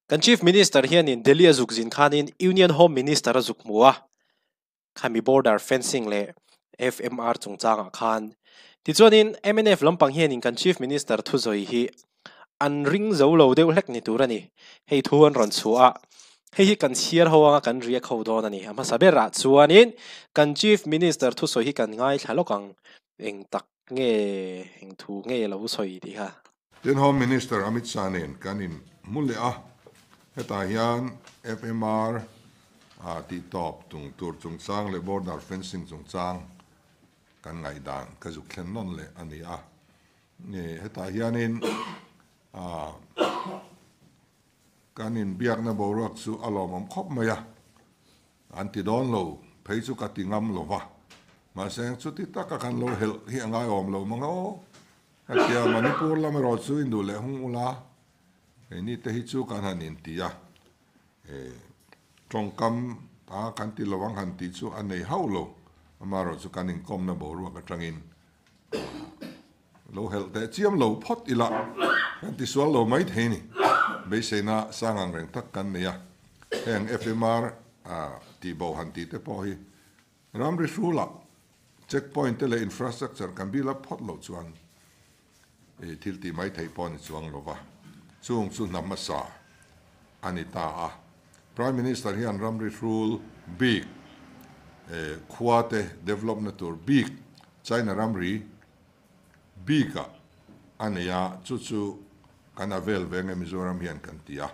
Kan Chief Minister hianin Delhi a zuk zin khanin Union Home Minister a zuk hmu a, khami border fencing leh FMR chungchangah khan. Tichuanin mnf lampang hianin kan Chief Minister thuzawi hi an ring zo lo deuh hlek ni tur a ni. Hei thu an rawn chhuah a, hei hi kan chhiar ho anga kan riak ho dawn a ni. A hmasa berah chuanin kan Chief Minister thusawi hi kan ngaithla lawk ang, eng tak nge eng thu nge lo sawi tih kha. Tin Home Minister Amit Shah nen kan in hmu leh a, hetah hian FMR tih tawp tung tur chungchang leh border fencing chungchang kan ngaihdan ka zuk thlen nawn leh a ni a. Hetah hianin kan inbiakna boruak chu a lawmawm khawp mai a, an ti dawn lo phei chu ka ti ngam lo va, mahse chuti taka kan lo helh hi a ngaiawm lo mang aw. Hetia Manipur lam erawh chu induh leh hung ula, keini te hi chu kan han inti a, tawngkam a kan ti lo ang han tih chu a nei hauh lo, amaherawh chu kan inkawmna boruak atangin lo helh teh chiam lo phawt ila kan tisual lo mai thei ni. Beiseina sang ang reng tak kan nei a, heng FMR tih bo han tih te pawh hi Ramri hrulah check point te leh infrastructure kan bil up phawt loh chuan i thil tih mai theih pawh a ni chuang lo va, chung chu hna hmasa a ni ta a. Prime Minister hian ramri hrul bik khua te develop na tur bik China ramri bikah a nei a, chu chu kan a vel ve nge Mizoram hian kan ti a,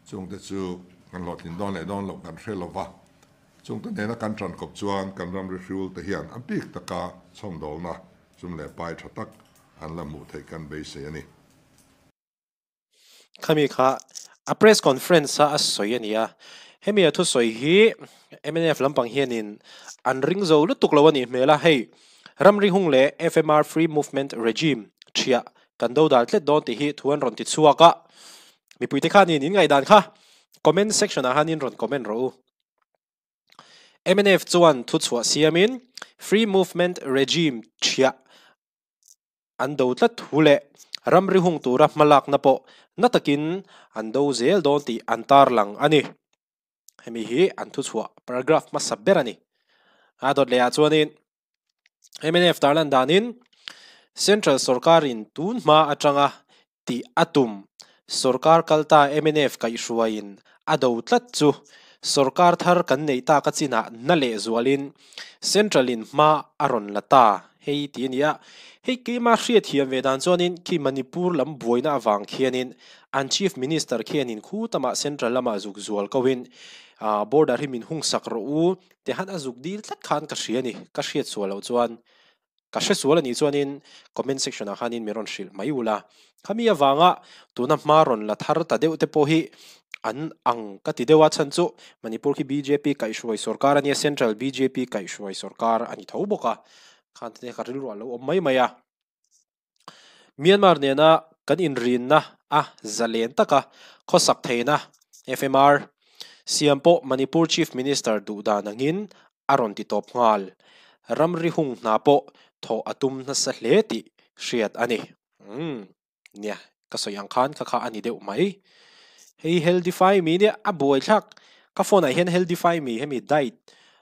chungte chu kan hlawhtlin dawn leh dawn loh kan hre lo va. Chungte nena kan ṭan kawp chuan kan ram rihriul te hian a bik taka chhawmdawlna sum leh pai ṭha tak an la hmuh theih kan beisei a ni. Khami kha a press conference a a sawi a ni a, hemi a thusawi hi mnf lampang hianin an ring zo lutuk lo a nih hmel a, hei ramri hung leh FMR Free Movement Regime ṭhiah kan do dal tlet dawn tih hi thu an rawn ti chhuak a, mipuite khanin in ngaihdan kha comment section ah hianin rawn comment rawh u. Mnf chuan thuchhuah siamin Free Movement Regime ṭhiah an do tlat thu leh ramri hung tura hmalakna pawh na takin an do zel dawn tih an tarlang a ni. Hemi hi an thuchhuah paragraph hmasa ber a ni. A dawt lehah chuanin mnf tarlan danin Central sorkarin tun hma atanga tih a tum sorkar kalta mnf kaihhruaiin a do tlat chu sorkar thar kan neih tak a chinah na leh zualin Central in hma a rawn la ta hei ti a ni a. Hei keimah hriat thiam ve dan chuanin khi Manipur lam buaina avang khianin an Chief Minister khianin khu tamah Central lamah zuk zual koin border hi min hung sak rawh u Ti han a zuk dil tlat khan ka hria a ni, ka hriat sual loh chuan, ka hre sual a nih chuanin comment section ah khanin min rawn hrilh mai ula. Khami avanga tuna hma rawn la thar ta deuh te pawh hi an ang ka ti deuh a, chhan chu Manipur khi bjp kaihhruai sorkar a nia, Central bjp kaihhruai sorkar a ni tho bawk a, khan te ka rilru a lo awm mai mai a. Myanmar nena kan inrinna a zalen taka khawsak theihna, FMR, siam pawh Manipur Chief Minister duhdan angin a rawn ti tawp nghal. Ramri hung hna pawh thawh a tum nasa hle tih hriat a ni. Umm, nia, ka sawi ang khan kha kha a ni deuh mai. Hei Healthify Me nia a buaithlak, ka phone ah hian Healthify Me hemi diet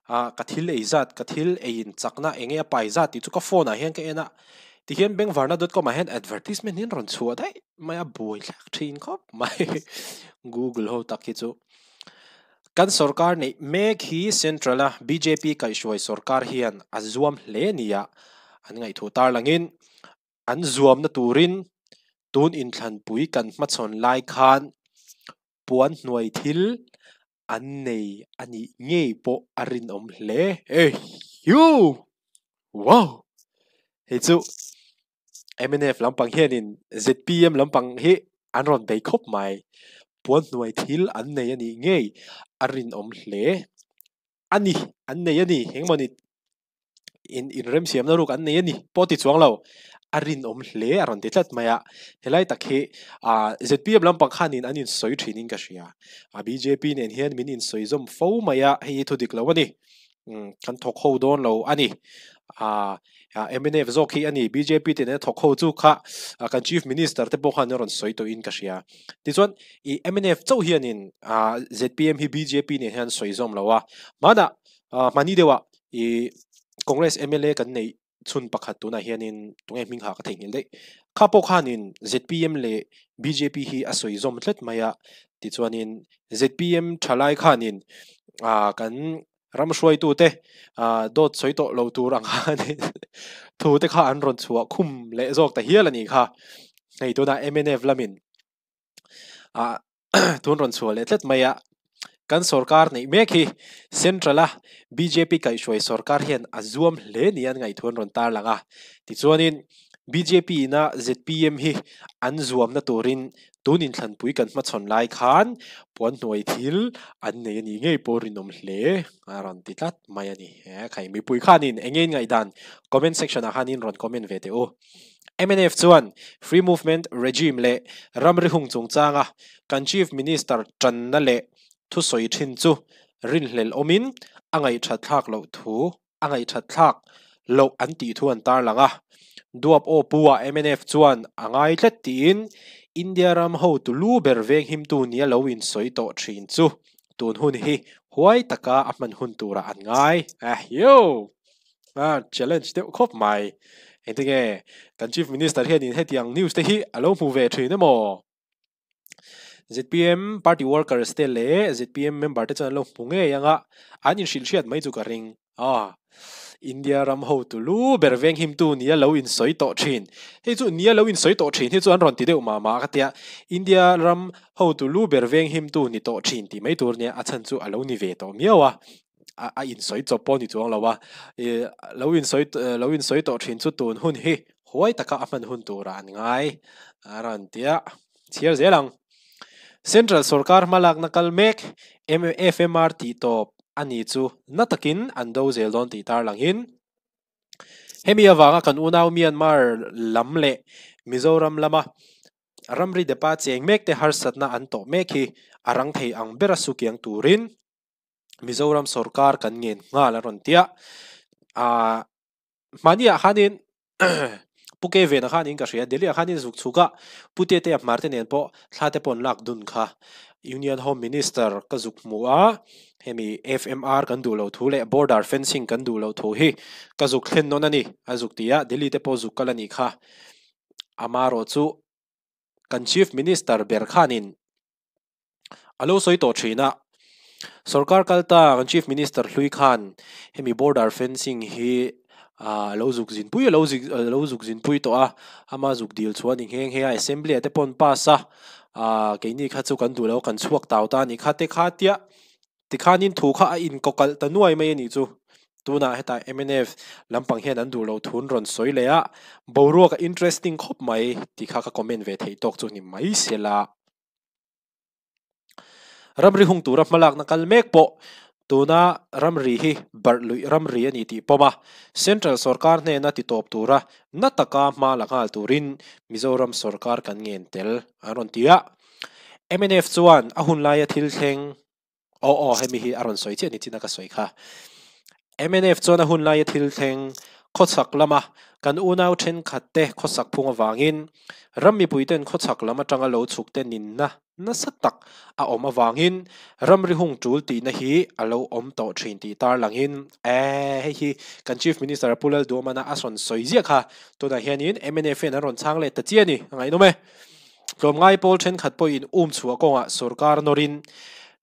ah ka thil ei zat, ka thil ei in chakna eng nge a pai zat tih chu ka phone ah hian ka en a, tihian bengvarna dot com ah hian advertisement hi an rawn chhuah daih mai a, buaithlak thin khawp mai Google ho tak hi chu. Kan sorkar neih mek hi Central a bjp kaihhruai sorkar hian a zuam hle nia an ngaihtuah tarlangin An zuamna turin tun inthlanpui kan hmachhawn lai khan puan hnuai thil an nei a nih ngei pawh a rinawm hle. Ehiu! Wow! Hei chu mnf lampang hianin zpm lampang hi an rawn bei khawp mai. Puan hnuai thil an nei a nih ngei a rinawm hle a ni, an nei a ni. Engmawni in inremsiamna ruk an nei a ni pawh ti chuang lo a rinawm hle a rawn ti tlat mai a helai tak hi ah zpm lampang khanin an insawi thinin ka hria a bjp nen hian min insawi zawm fo mai a hei hi thu dik lo a ni kan thawk ho dawn lo a ni. A mnf zawk hi a ni bjp te nena thawk ho chu kha kan chief minister te pawh khan a rawn sawi tawh in ka hria. Tichuan i mnf chauh hianin zpm hi bjp nen hian sawi zawm lo a. Hmanah hmani deuhah i Congress mla kan neih chhun pakhat tunah hianin tunge hming ha ka theihnghilh daih. Kha pawh khanin zpm leh bjp hi a sawi zawm tlat mai a. Tichuanin zpm thalai khanin kan ram hruaitute dawt sawi tawh lo tur ang khanin thu te kha an rawn chhuah khum leh zawk ta hial a nih kha. Hei tunah mnf lamin tun rawn chhuah leh tlat mai a. Kan sorkar neih mek hi Central a bjp kaihhruai sorkar hian a zuam hle ni an ngaih thu an rawn tarlang a. Tichuanin bjp ina zpm hi an zuamna turin tun inthlanpui kan hmachhawn lai khan puan hnuai thil an nei a nih ngei pawh rinawm hle a rawn ti tlat mai a ni. Khai mipui khanin eng nge in ngaihdan comment section ah khanin rawn comment ve teh u. Mnf chuan Free Movement Regime leh ramri hung chungchanga kan Chief Minister tanna leh thusawi thin chu rinhlelh awmin a ngaihthat thlak loh thu a ngaihthat thlak loh an tih thu an tarlang a. Duap aw pu ah mnf chuan a ngai tlat tiin India ram hotu lu ber venghimtu nia lo insawi tawh thin chu tun hun hi huai taka a hman hun turah an ngai. Ahiu! A challenge deuh khawp mai. Engtinge kan Chief Minister hianin hetiang news te hi a lo hmu ve thin emaw? Zpm party workers te leh zpm member te chuan an lo hmu ngei ang a, an inhrilh hriat mai chu ka ring. Aw, India ram hotu lu ber venghimtu nia lo insawi tawh thin. Hei chu nia lo insawi tawh thin hi chu an rawn ti deuh mah mah ka tia. India ram hotu lu ber venghimtu ni tawh thin tih mai tur nia a chhan chu a lo ni ve tawh miau a. A insawi chawp pawh ni chuang lo a, ih lo insawi lo insawi tawh thin chu tun hun hi huai taka a hman hun turah an ngai a rawn ti a, chhiar zel ang. Central sorkar hmalakna kal mek FMR tih tawp a ni chu na takin an do zel dawn tih tarlangin hemi avanga kan unau Myanmar lam leh Mizoram lama ramri depa cheng mek te harsatna an tawh mek hi a rang thei ang bera sukiang turin Mizoram sorkar kan ngen nghal a rawn ti a, aaa mahniah khanin Pu Ke Vena khanin ka hria Delhi ah khanin zuk chhuk a, Pu Tete a hmar te nen pawh thla te pawh an lak dun kha. Union Home Minister ka zuk hmu a, hemi FMR kan duh loh thu leh border fencing kan duh loh thu hi ka zuk thlen nawn a ni a zuk ti a, Delhi te pawh zuk kal a nih kha. Amarawh chu kan Chief Minister ber khanin A lo sawi tawh thin a, sorkar kal ta kan Chief Minister hlui khan hemi border fencing hi a lo zuk zin pui a lo zik a lo zuk zin pui tawh a, ama zuk dil chhuah a ni nghe nghe a, assembly ah te pawh an pass a, ah keini kha chu kan duh lo kan chhuak tau ta a nih kha te kha tia tikhanin thu kha a inkawkalh ta nuai mai a nih chu. Tunah hetah mnf lampang hian an duh lo thun rawn sawi leh a, boruak a interesting khawp mai tih kha ka comment ve theih tawk chu ni mai sela. Ramri hung tura hmalakna kal mek pawh tuna ramri hi barh luih ramri a ni tih pawm a, Central sorkar hnena titawp tura na taka hma la nghal turin Mizoram sorkar kan ngen tel an rawn ti a. Mnf chuan a hun laia thil thleng Aw aw hemi hi a rawn sawi chiah ni chin a ka sawi kha. Mnf chuan a hun laia thil thleng khawchhak lama kan unau thenkhat te khawsak phung avangin ram mipui ten khawchhak lam atanga lo chhuk te ninna nasa tak a awm avangin ramri hung tul tihna hi a lo awm tawh thin tih tarlangin e hei hi kan Chief Minister Pu Lalduamana a rawn sawi ziah kha tunah hianin mnf hian an rawn chhang leh ta chiah a ni a ngaihnawm e. Tlawmngai pawl thenkhat pawhin um chhuah kawngah sorkar nawrin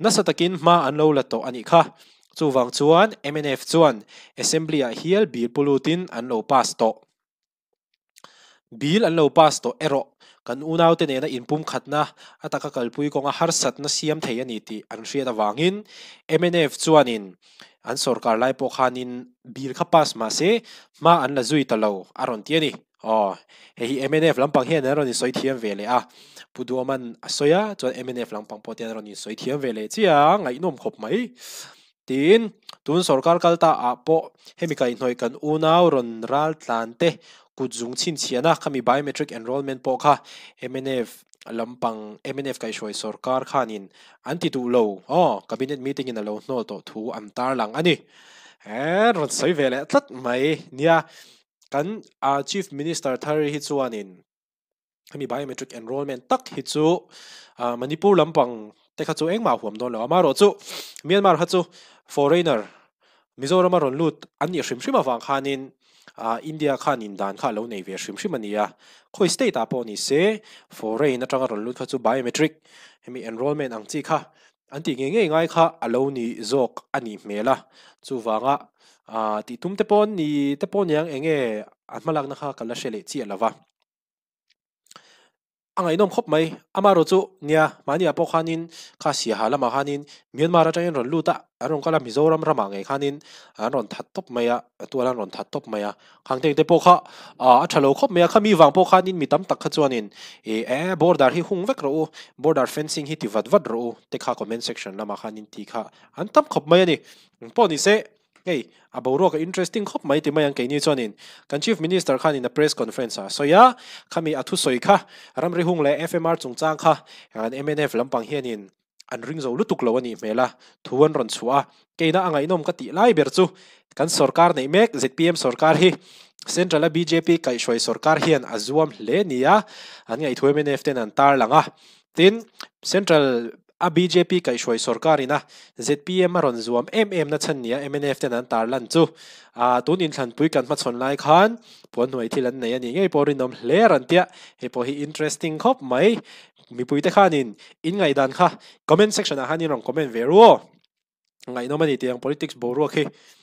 nasa takin hma an lo la tawh a nih kha. Chuvang chuan mnf chuan Assembly-ah hial bill pu lutin an lo pass tawh. Bill an lo pass tawh erawh kan unaute nena inpumkhatna a taka kalpui kawnga harsatna siam thei a ni tih an hriat avangin mnf chuanin an sorkar lai pawh khanin bill kha pass mahse hma an la zui ta lo a rawn ti a ni. Aw, hei hi mnf lampang hian an rawn insawi thiam ve leh a, Pu Duaman a sawi a, chuan mnf lampang pawh te an rawn insawi thiam ve leh chiah a, ngaihnawm khawp mai. Tiin, tun sorkar kal ta ah pawh hemi kaihhnawih kan unau rawn ral tlan te kut zung chhinchhiahna khami biometric enrollment pawh kha mnf lampang mnf kaihhruai sorkar khanin an ti duh lo. Aw, cabinet meeting in a lo hnawl tawh thu an tarlang a ni. E rawn sawi ve leh tlat mai nia. Kan a Chief Minister thar hi chuanin hemi biometric enrollment tak hi chu Manipur lampang te kha chu engmah huam dawn lo. Amaherawhchu Myanmar kha chu foreigner Mizoram a rawn lut an nih hrim hrim avang khanin India khan indan kha a lo nei ve hrim hrim a ni a. Khawi state ah pawh ni se foreign atanga rawn lut kha chu biometric hemi enrollment ang chi kha an tih ngei ngei ngai kha a lo ni zawk a nih hmel a. Chuvanga tih tum te pawh ni te pawh niang eng nge a hmalakna kha ka la hre leh chiah lo va. A ngaihnawm khawp mai. Amaherawh chu nia, mahni ah pawh khanin kha Siaha lamah khanin Myanmar atangin rawn lut a, an rawn kal a, Mizoram ramah ngei khanin an rawn that tawp mai a, tual an rawn that tawp mai a. Khang teng te pawh kha a tha lo khawp mai a, khami vang pawh khanin mi tam tak kha chuanin ih e border hi hung vek rawh u, border fencing hi ti vat vat rawh u te kha comment section lamah khanin ti kha an tam khawp mai a ni. Pawh ni se. Hei, a boruak a interesting khawp mai ti mai ang keini chuanin kan Chief Minister khanin a press conference ah a sawi a, khami a thusawi kha ramri hung leh FMR chungchang kha kan mnf lampang hianin an ring zo lutuk lo a nih hmel a, thu an rawn chhuah a, keina a ngaihnawm ka tih lai ber chu kan sorkar neih mek zpm sorkar hi Central a bjp kaihhruai sorkar hian a zuam hle nia an ngaih thu mnf ten an tarlang a, tin Central A bjp kaihhruai sorkar ina zpm a rawn zuam em em na chhan nia mnf ten an tarlan chu a tun inthlanpui kan hmachhawn lai khan puanhnuai thil an nei a nih ngei pawh rinawm hle a rawn tia hei pawh hi interesting khawp mai mipui te khanin in ngaihdan kha comment section ah khan in rawn comment ve ru aw ngaihnawm a ni tih ang politics boruak hi.